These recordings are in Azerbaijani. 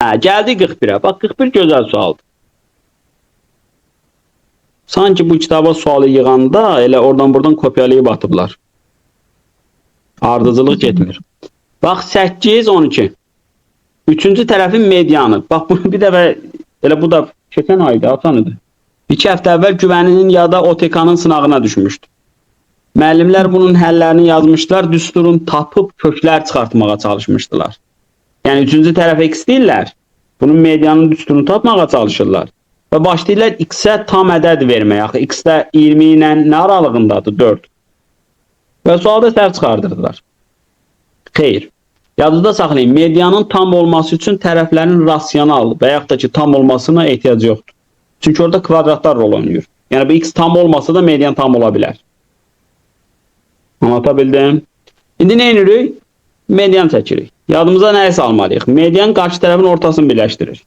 Hə, gəldi 41-ə. Bax 41 gözəl sualdır. Sanki bu kitaba sualı yığanda elə oradan buradan kopyalayıb atıblar. Ardıcılıq getmir. Bax 8 12. Üçüncü tərəfin medianı. Bax bunu bir dəfə elə bu da keçən aydı, haçan idi? 2 həftə əvvəl Güvəninin ya da OTK-nın sınağına düşmüşdü. Müəllimlər bunun həllərini yazmışdılar, düsturun tapıb köklər çıxartmağa çalışmışdılar. Yəni üçüncü tərəfə x deyirlər. Bunun medianın düsturunu tapmağa çalışırlar. Və başlayırlar x-ə tam ədəd verməyə. Axı x-də 20 ilə nə aralığındadır? 4. Və sualda səhv çıxardırdılar. Xeyr. Yadınızda saxlayın, medianın tam olması üçün tərəflərin rasional və yaxud da ki tam olmasına ehtiyac yoxdur. Çünki orada kvadratlar rol oynayır. Yəni bu x tam olmasa da median tam ola bilər. Anlata bildim? İndi nə edirik? Median çəkirik. Yadımıza nəyi salmalıyıq? Median qarşı tərəfin ortasını birləşdirir.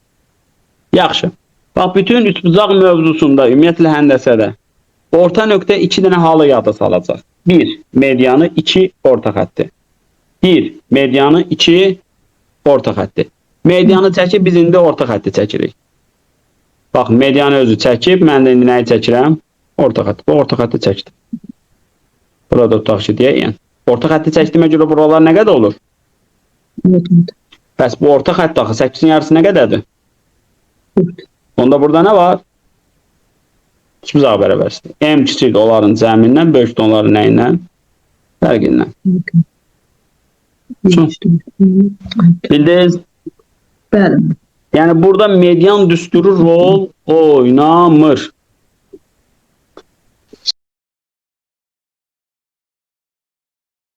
Yaxşı. Bax, bütün üçbucaq mövzusunda, ümumiyyətlə həndəsədə orta nöqtə iki dənə halı yada salacaq. Bir, medianı, iki, orta xətti. Bir, medianı, iki, orta xətti. Medianı çəkib biz indi orta xətti çəkirik. Bax, medianı özü çəkib, mən də indi nəyi çəkirəm? Orta xətti. Bu orta xətti çəkdim. Burada tutaq ki, deyək. Orta xətti çəkdiyimə görə buralar nə qədər olur? Evet. Bəs bu orta xətt axı 8-in yarısı nə qədərdir? 4. Onda burada nə var? Üçbucaq bərabərdir. M kiçikdir onların cəmindən, böyükdür onların nəyindən? Fərqindən. Bildiniz? Bəli. Yəni burada median düsturu rol oynamır.